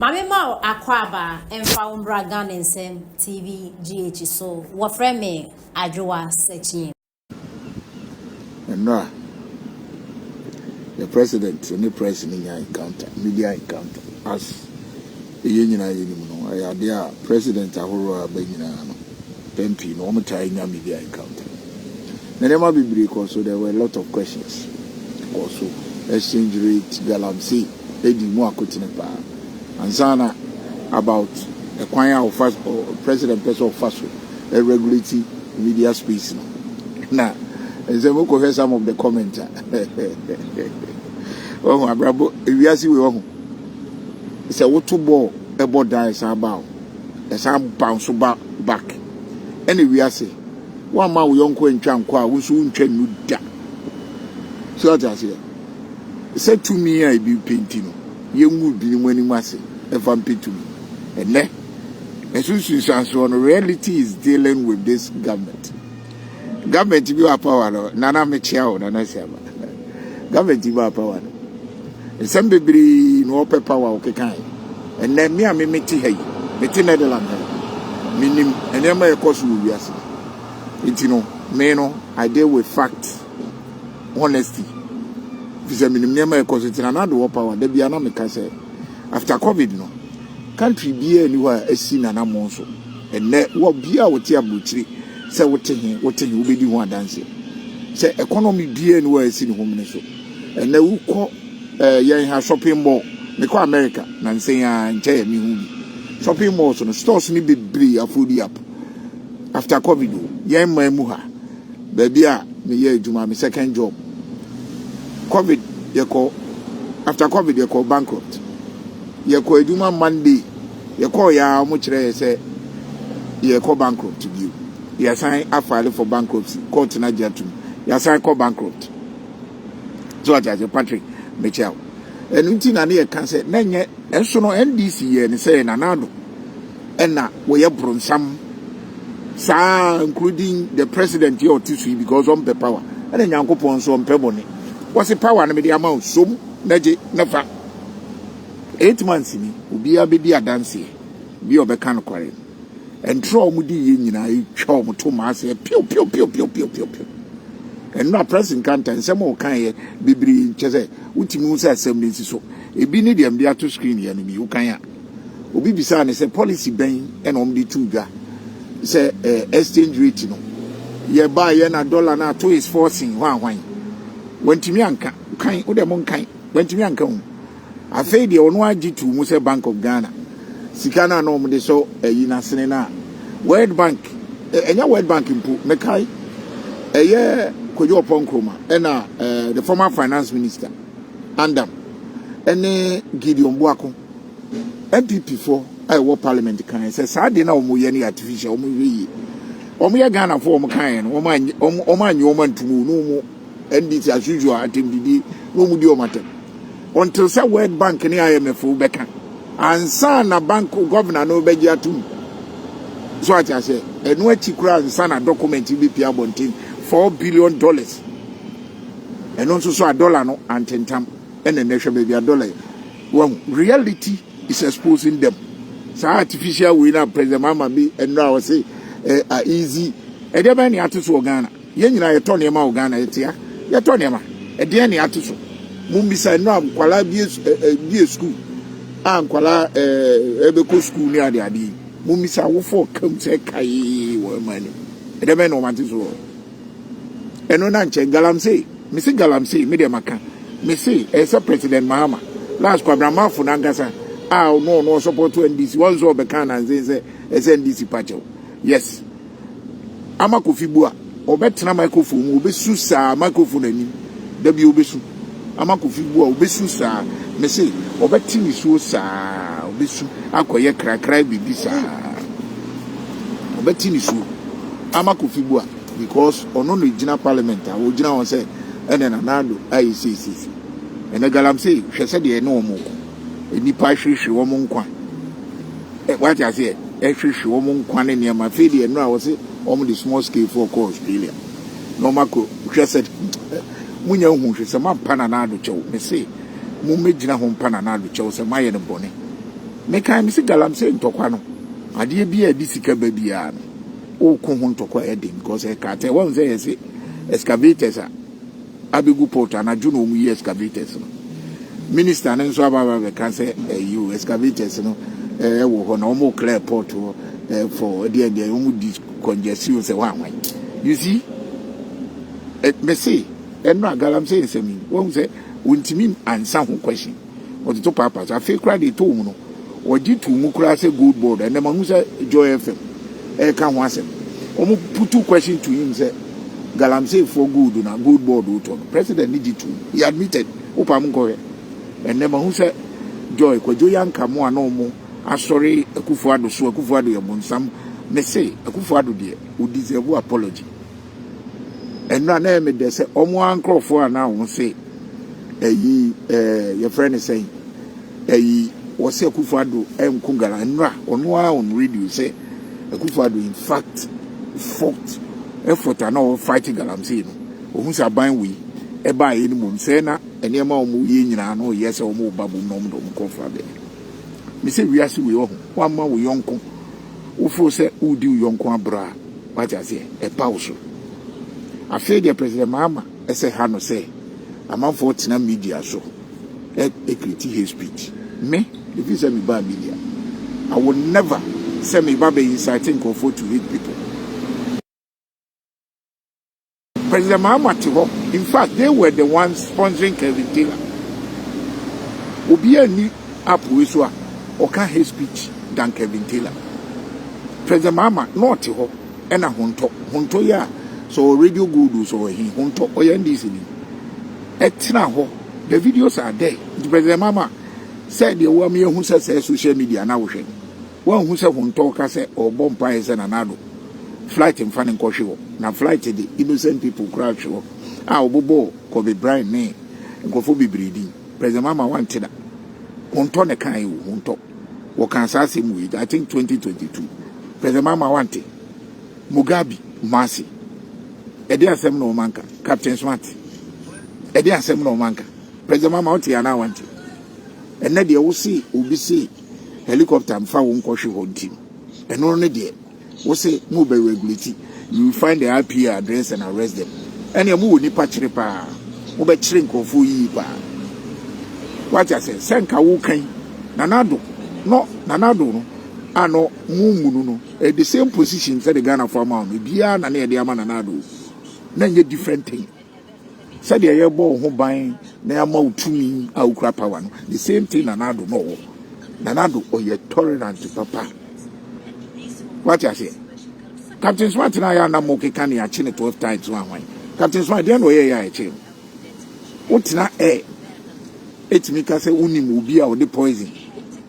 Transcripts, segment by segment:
Maame ma wo akwaaba mfa wo mbra Ghana Nsɛm TV GH so. Wɔfrɛ me Adwoa Sekyie. Nnora, the president ne press no nya encounter, media encounter. As ɛyɛ nyinaa yɛnim no, ɛyɛ adeɛ a president ahorow a aba nyinaa no, pɛn pii no, wɔn taa nya media encounter. Na nneɛma bebree kɔ so, there were a lot of questions kɔ so. Exchange rate, galamsey, edi mu akotene paa. Ansa na about ɛkwan a ɔfa president pɛ sɛ ɔfa so regulate media space no. Na nsɛm wokɔhwɛ some of the comment a wɔhu abrabɔ ewiase wei wɔhu sɛ woto bɔɔl ɛbɔ dan ɛsan ba o, ɛsan bounce ba back. Ɛna ewiase woamma wo yɔnko ntwa nkɔ a, wo nso wontwa nnu da so. Ate aseɛ sɛ tumi a ebi pɛ nti no, yɛngu binom anim ase ɛfa mpɛ tumi. Ɛnɛ ɛso nsunsuansoɔ no, reality is dealing with this government. Government bi wɔ power no, Nana mekyia wo, Nana Siama. Government bi wɔ power no, nsɛm bebree na ɔpɛ power ɔkeka. Ɛnɛ me a me mete ha yi, mete Netherland ha yi, menim nneɛma a ɛkɔ so wɔ wiase. Nti no, me no, I deal with fact, honesty, fi sɛ menim nneɛma a ɛkɔ so. Nti na nado wɔ power da bia na meka sɛ after COVID no, country biara ni hɔ a asi nanammɔn so. Ɛnɛ wɔ bia a wɔte aburokyire sɛ wote he, wote he, wobɛdi ho adanseɛ sɛ economy biara ni hɔ a asi ne homene so. Ɛnɛ wokɔ yɛn ha shopping mall, mekɔ America na nsɛn a nkyɛn yɛ mehu bi, shopping malls no, stores no bebree afold up after COVID o. Yɛn man mu ha, baabi a meyɛ adwuma, me second job, COVID yɛkɔ, after COVID yɛkɔ bankrupt. Yɛkɔ adwuma Monday, yɛkɔɔ yɛ a, wɔn kyerɛ yɛ sɛ yɛkɔ bankrupt bio. Yɛsan afile for bankruptcy, court na gye atum, yɛsan kɔ bankrupt so. Ate ase, Patrick mekyia wo. Ɛno nti na ne yɛka sɛ na nyɛ ɛnso no, NDC yɛ ne sɛ Nana Addo ɛna wɔyɛ bronsam saa, including the president yɛ ɔte so yi, because ɔmpɛ power. Ɛna Nyankopɔn nso ɔmpɛ bɔne, wɔsi power no mede ama wo som na gye na fa. 8 months ni, obiara bɛdi adanseɛ bi a ɔbɛka no kware. Ntorɔ a wɔn di yɛ nyinaa etwa wɔn to maa sɛ piu piu piu piu piu piu piu. Ɛno a press encounter, nsɛm a ɔka yɛ bebree nkyɛ sɛ wotumi hu sɛ asɛm no nsi so. Ebi ne deɛ mde ato screen yɛ no bi. Wokan a, obi bisaa ne sɛ policy bɛn ɛna wɔn de tu dwa sɛ exchange rate no yɛbaa yɛ na dollar no ato is forcing hɔ ahwan. Wɔntumi anka kan wode mo nkan, wɔntumi anka ho. Afei deɛ ɔno agye tu mu sɛ Bank of Ghana sika no a na wɔn de sɔ ɛyi n'asene no a World Bank, ɛnyɛ World Bank mpo. Mekae ɛyɛ Kojo Oppong Nkrumah ɛna the former finance minister Andam ɛne Gideon Boako, NPP foɔ a ɛwɔ parliament, kan sɛ saa deɛ na wɔn yɛ no yɛ artificial, wɔn hwɛ yie. Wɔn yɛ Ghana foɔ, wɔn kan yɛ no, wɔn anye wɔn anye wɔn antum no, wɔn NDC as usual atɛmdidi na wɔn di wɔn atɛm until sɛ World Bank ne IMF bɛka ansa na bank governor no bɛgye atum so. Ate aseɛ, ɛno akyi koraa ansa na document bi pia abɔnten, $4 billion. Ɛno nso so a dollar no antentam. Ɛna ɛnɛ hwɛ baabi a dollar yi wɔn. Reality is exposing them. Saa artificial wei na President Mahama bi nnura a wɔse ɛ easy ɛdeɛ bɛn ne ate so wɔ Ghana. Yɛn nyinaa yɛtɔ nneɛma wɔ Ghana, yɛtea yɛtɔ nneɛma, ɛdeɛn ne ate so? Mummisa nnura nkwalaa bie ɛ bie school a nkwalaa ɛbɛkɔ school ne ade ade yi. Mummisa awofoɔ kam sɛ kae wɔ ɛma anim, ɛdeɛ bɛn na wɔn ate so wɔ ɛno na nkyɛn. Galamsey, mesi galamsey, me deɛ maka, mesi ɛyɛ sɛ President Mahama last Kwabramafo nankasa a ɔno ɔsupport NDC, wɔn nso ɔbɛka nansen sɛ ɛsɛ NDC pakyɛw. Yes, Ama Kofi bu a ɔbɛtena microphone mu, ɔbɛsu saa microphone anim dabi, ɔbɛsu. Ama Kofi bu a ɔbɛsu saa, mese ɔbɛte ne suo saa, ɔbɛsu akɔyɛ krakra biribi saa, ɔbɛte ne suo. Ama Kofi bu a, because ɔno no gyina parliament a ɔgyina hɔ sɛ ɛna Nana Addo ayɛ seesiesie. Ɛnɛ galamsey, hwɛ sɛdeɛ ɛne wɔn ko, nnipa ahwehwɛ wɔn nkwa. Wate aseɛ, ɛhwehwɛ wɔn nkwa ne nneɛma. Afei deɛ nnora wɔse wɔn de small scale foɔ kɔ Australia na wɔn akɔ hwɛ sɛ munya hu hwɛ sɛ mampa Nana Addo kyɛw. Mese mommɛgyina ho mpa Nana Addo kyɛw sɛ moayɛ no bɔne. Mekae me se galamsey ntɔkwa no, adeɛ bi a ɛde sika ba biara no, woko ho ntɔkwa ɛyɛ den because ɛka atɛ. Wɔn sɛ yɛse excavators a abɛgu port anadwo na wɔn yi excavators no. Minister no nso aba aba bɛka sɛ ɛyi o excavators no ɛwɔ hɔ na wɔn clear port hɔ for ɛdeɛ deɛ wɔn di congestion sɛ wɔn ahwan. You see, me se ɛno a galamsey nsɛm yi wɔn sɛ wɔntumi ansa ho question. Wɔtoto paapa so. Afei koraa deɛ ɛtɔɔ mu no, wɔgye too mu koraa sɛ gold board. Ɛnɛ mahu sɛ Joy FM ɛreka ho asɛm. Wɔn putu question to him sɛ galamseyfoɔ gold na gold board wotɔ no. President ne gye too mu. He admitted. Wopa mo nkɔhwɛ. Ɛnɛ mahu sɛ Joy Kwadwo Yanka mo a na wɔn asɔre Akufo Addo so. Akufo Addo yɛ bonsam. Me se Akufo Addo deɛ, o deserve apology. Ɛno a na ɛyɛ me dɛ sɛ wɔn ara nkurɔfoɔ a na wɔn se ɛyi ɛɛ yɛfrɛ no sɛn ɛyi wɔsɛ Akufo Addo ɛnko gara nnura ɔno ara on radio sɛ Akufo Addo in fact fought effort a na ɔwɔ fight galamsey no ohun sɛ aban wei ɛbaa yɛ no mmom sɛ na nneɛma a wɔn yɛ nyinaa no yɛ sɛ wɔn ba bom na wɔn de wɔn nkurɔfoɔ abɛn me sɛ wiase wei ɔho wamma wo yɔnko wofo sɛ wodi wo yɔnko abrɛ a Wate aseɛ? Ɛba wo so. Afei deɛ President Mahama ɛsɛ ha no sɛ amanfoɔ tena media so ɛ create hate speech. Me, ɛfiri sɛ me baa media, I will never sɛ me ba bɛ incite nkurɔfoɔ to hate people. President Mahama te hɔ. In fact, they were the ones sponsoring Kevin Taylor. Obiara nni app wei so a ɔka hate speech than Kevin Taylor. President Mahama na ɔte hɔ ɛna Hontɔ. Hontɔ yi a sɛ ɔwɔ Radio Gold o sɛ ɔwɔ he Hontɔ ɔyɛ NDC ni. Ɛtena hɔ. The videos are there. Nti President Mahama sɛ deɛ wɔn yɛhu sɛ sɛ social media na wohwɛ no. Wanhu sɛ Hontɔ ka sɛ ɔrebɔ mpaeɛ sɛ Nana Addo flight mfa no nkɔhwe hɔ na flight de innocent people koraa hwe hɔ a ɔbobɔɔ Kobe Bryant ne nkurɔfoɔ bebree din. President Mahama wante da. Hontɔ na ɛkaeɛ o, Hontɔ. Wɔkaa saa asɛm wei I think 2022. President Mahama wante. Mugabe, Kumasi. Ɛde asɛm na wɔn anka. Captain Smart. Ɛde asɛm na wɔn anka. President Mahama wote anaa wante. Ɛnɛ deɛ wo se obi se helicopter mfa wo nkɔhwe hɔ nti ɛno ne deɛ wo se mo bɛ regulate you will find the IP address and arrest them ɛnea mo wɔ nipa kyere paa mo bɛ kyere nkurɔfoɔ yie paa wate ase sɛ nka wo kan Nana Addo no Nana Addo no a no mo mu no no eh, the same position sɛ de Ghana fo ama no biara na ne yɛde ama Nana Addo na nyɛ different thing. Sɛdeɛ yɛbɔ wo ho ban na yɛama wo tumi a wokura power no, the same thing Nana Addo na ɔwɔ. Nana Addo ɔyɛ tolerant papa. Wate aseɛ? Captain Smart na ayɛ anam keka ne akye ne 12 times ho ahwan. Captain Smart deɛ na ɔyɛ yɛ a ɛkye no. Wotena ɛ ɛtumi ka sɛ wonim obi a ɔde poison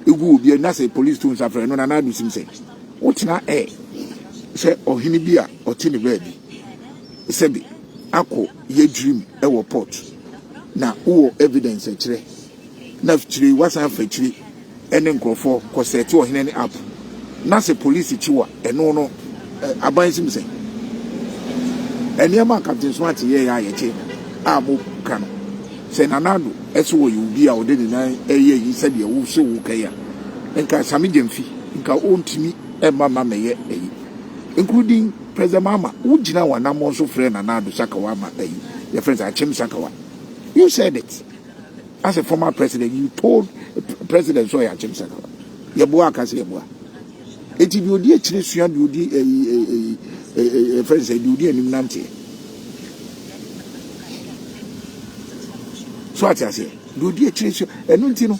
egu obi na sɛ police to nsa frɛ no Nana Addo sim sɛ wotena ɛ sɛ ɔhene bi a ɔte ne baabi sɛbi akɔ yɛ dream wɔ port na wowɔ evidence ɛkyerɛ na kyire wasan afa akyire ɛne nkurɔfoɔ kɔ sɛte ɔhene ne app na sɛ police kyi wa ɛno no aban sim sɛ nneɛma a Captain Smart yɛ yɛ a yɛkye a mo ka no sɛ Nana Addo ɛsɛ wɔyɛ obi a ɔde ne nan ɛyɛ yi sɛdeɛ wo sɛ wo kɛyɛ a nka Sami Gyamfi nka ɔntumi ɛma ma mɛyɛ ɛyi including President Mahama, wo gyina w'anammɔn so frɛɛ Nana Addo Sakawa ma ayi, yɛfrɛ no sɛ Akyem Sakawa. You said it. As a former president, you told president sɛ ɔyɛ Akyem Sakawa. Yɛboa aka sɛ yɛboa. Eti deɛ odi akyire sua deɛ odi ɛyi ɛyi ɛyi yɛfrɛ no sɛ deɛ odi anim nanteɛ. So ate aseɛ deɛ odi akyire sua ɛno nti no.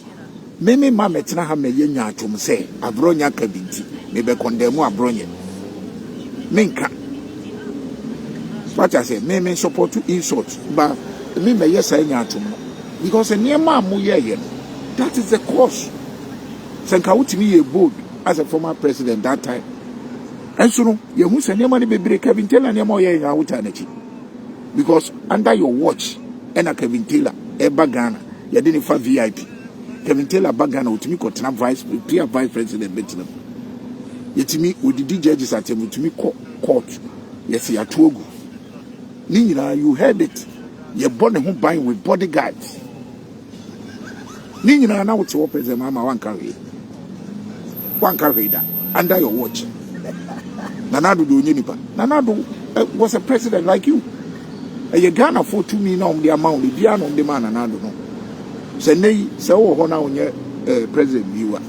Me me mma mɛtena ha mɛyɛ nyaatwom sɛ aborɔnyɛ aka bi nti mebɛ kɔndɛmu aborɔnyɛ. Menka. Wate aseɛ? Me me support insult ba me mɛyɛ saa nyaatwom no because nneɛma a moyɛɛyɛ no that is the cause. Sɛ nka wotumi yɛ bold as a former president that time. Ɛnso no yɛhu sɛ nneɛma no bebree Kevin Taylor nneɛma ɔyɛɛ nyinaa wotaa n'akyi because under your watch ɛna Kevin Taylor ɛba Ghana. Yɛde no fa VIP. Kevin Taylor ba Ghana otumi kɔtena vice pia vice president bɛtena mu. Yɛtumi odidi judges atɛm otumi kɔ court yɛsɛ yɛato agu. Ne nyinaa you heard it. Yɛbɔ ne ho ban with bodyguards. Ne nyinaa na wote hɔ president Mahama wanka hwee. Wanka hwee da under your watch. Nana Addo deɛ ɔnyɛ nipa. Nana Addo eh, was a president like you. Ɛyɛ Ghanafoɔ tumi na wɔde ama wo no biara na wɔde maa Nana Addo no. Sɛ nnɛ yi sɛ wowɔ hɔ na wonyɛ eh, president bio a,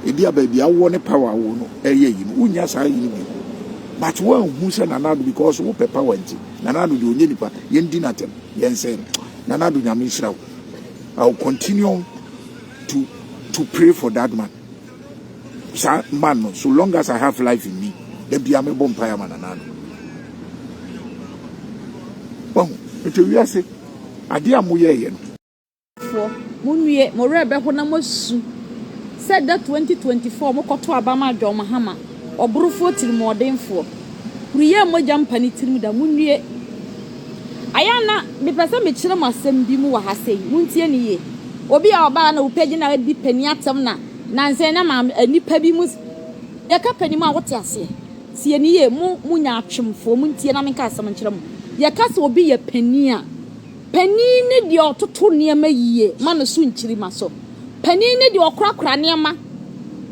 ebi a baabi a wowɔ ne power wɔ no ɛyɛ yi no wonnya saa yi no bio. But woanhu sɛ Nana Addo because wopɛ power nti Nana Addo deɛ ɔnyɛ nipa yɛndi n'atɛm yɛnsɛn no. Nana Addo Nyame nhyira wo. I will continue to to pray for that man. Saa man no, so long as I have life in me, da bia mebɔ mpaeɛ ama Nana Addo. Wahu, nti wiase adeɛ a moyɛɛyɛ no. Foɔ, monnue, mo werɛ bɛho na moasu sɛ da 2024 mokɔto aba maa John Mahama, ɔborofoɔ tirimuɔdenfoɔ. Huruyɛ mogya mpa ne tirim da, monnue. Ayɛ a na mepɛ sɛ mekyerɛ mo asɛm bi mu wɔ ha sei, montie no yie. Obi a ɔbaa na wopɛ gyina di panin atɛm na nansa yi na maame nnipa bi mu yɛka panin mu a wote aseɛ. Tie no yie, mo mo nyaatwomfoɔ montie na menka asɛm nkyerɛ mo. Yɛka sɛ obi yɛ panin a, Panin ne deɛ ɔtoto nneɛma yie ma no so nkyirimma so. Panin ne deɛ ɔkorakora nneɛma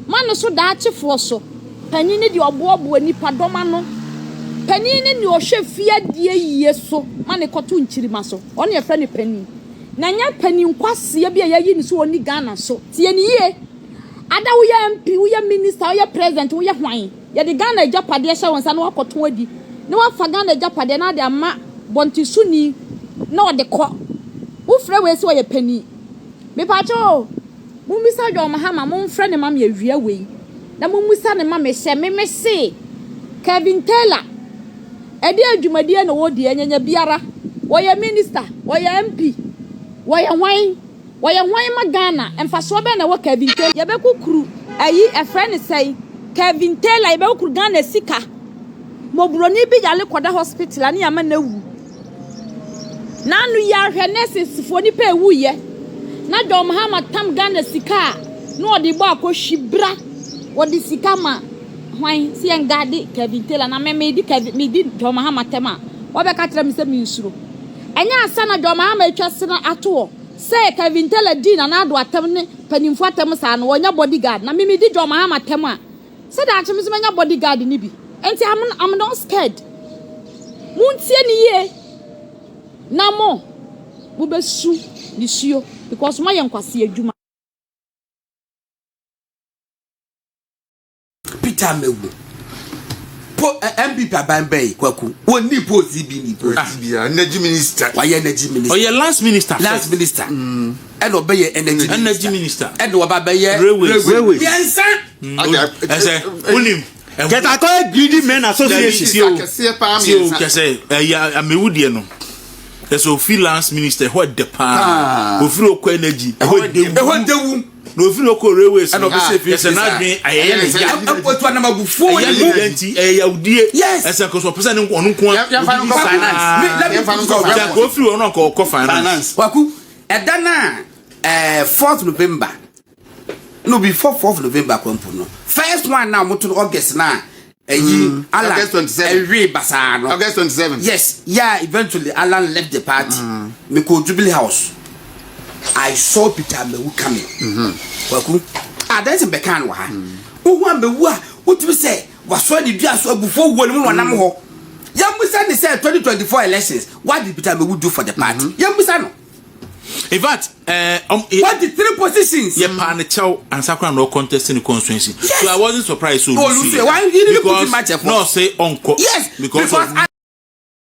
ma no so daakyefoɔ so. Panin ne deɛ ɔboaboa nnipadɔm ano. Panin ne deɛ ɔhwɛ fie adeɛ yie so ma no kɔto nkyirimma so. Ɔno na yɛfrɛ no panin. Na ɛnyɛ panin kwasea bi a yɛayi no sɛ ɔnni Ghana so. Tie no yie. Ada woyɛ MP, woyɛ minister, woyɛ president, woyɛ hwan? Yɛde Ghana agyapadeɛ hyɛ wo nsa na woakɔtɔn adi, na woafa Ghana agyapadeɛ na wode ama bɔntesoni na ɔde kɔ. Wofrɛ wei sɛ ɔyɛ panin. Mepaakyɛw o, mommisa John Mahama, momfrɛ no ma me awia wei, na mommisa no ma me sɛ me mese Kevin Taylor, ɛdeɛn dwumadie na ɔredi, anyanya biara, ɔyɛ minister, ɔyɛ MP, wɔyɛ hwan? Wɔyɛ hwan ma Ghana? Mfasoɔ bɛn na ɛwɔ Kevin Taylor? Yɛbɛkukuru ayi ɛfrɛ no sɛn? Kevin Taylor yɛbɛkukuru Ghana sika. Mɔborɔni bi yare kɔda hospital a ne yɛama no awu. N'ano yi ara hwɛ nurses foɔ nipa ɛwuiɛ. Na John Mahama tam Ghana sika a na ɔde bɔ akɔhwi bra. Wɔde sika ma hwan sɛ yɛn guarde Kevin Taylor na me medi Kevin medi John Mahama tɛm a wɔbɛka kyerɛ me sɛ mensuro. Ɛnyɛ ansa na John Mahama atwa sene ato hɔ sɛ Kevin Taylor dii Nana Addo atɛm ne mpanyimfo atɛm saa no, wɔnya body guard. Na me medi John Mahama atɛm a, sɛ daakye me nso mɛnya body guard no bi. Enti I'm, I'm not scared. Montie no yie na mo, mobɛsu nisuo because moayɛ nkwasea adwuma. Peter Amewu po NPP aban bɛyi kwaku wɔn ni post bi ni post ah. bi energy minister wayɛ energy minister ɔyɛ last minister last minister mm. ɛna ɔbɛyɛ energy energy minister ɛna ɔba bɛyɛ railways railways mmiɛnsa ɛsɛ wonim kɛtɛ greedy men association ti o ti o kɛsɛ ɛyɛ amewu deɛ no ɛsɛ ofi last minister ɛhɔ ɛdɛ paa ofiri okɔ energy ɛhɔ ɛdɛ ɛhɔ ɛdɛ wu. Na ofiri hɔ kɔɔ railways no, no, kyerɛ sɛ n'adwene ayɛyɛ ne ya. Ɛtu anam abufuo wɔ ne mu. Ɛyɛ ne ya nti, ɛyɛ yawdie. Yes. Ɛsɛ nka sɛ ɔpɛ sɛ ne ɔno nko ara. Yɛmfa no nkɔ finance. Yɛmfa no nkɔ finance. Nka ofiri hɔ no nka ɔkɔ finance. Kwaku, ɛda no a ɛɛ fourth November, no before fourth November kora mpo no, first one na wɔto no August na ɛyi mm. Alan ɛwe basaa no. August 27. Yes, yeah, eventually Alan left the party. Mm. Me kɔ Jubilee House. I saw Peter Amewu coming. Mm-hmm. Kwaku, adansi bɛka no wɔ ha. Wohu Amewu a, wotumi sɛ wasɔ ne dua so abufuo wɔ ne mu na ɔnam hɔ. Yɛmmusa ne sɛ 2024 elections, what did Peter Amewu do for the party? Mm-hmm. Yɛmmusa no. In fact, what the three positions? Yeah, pa ne chow and sakra no contest in the constituency. Yes. So I wasn't surprised. So oh, Lucy, why you didn't put in much effort? No, say uncle. Yes, because, because of.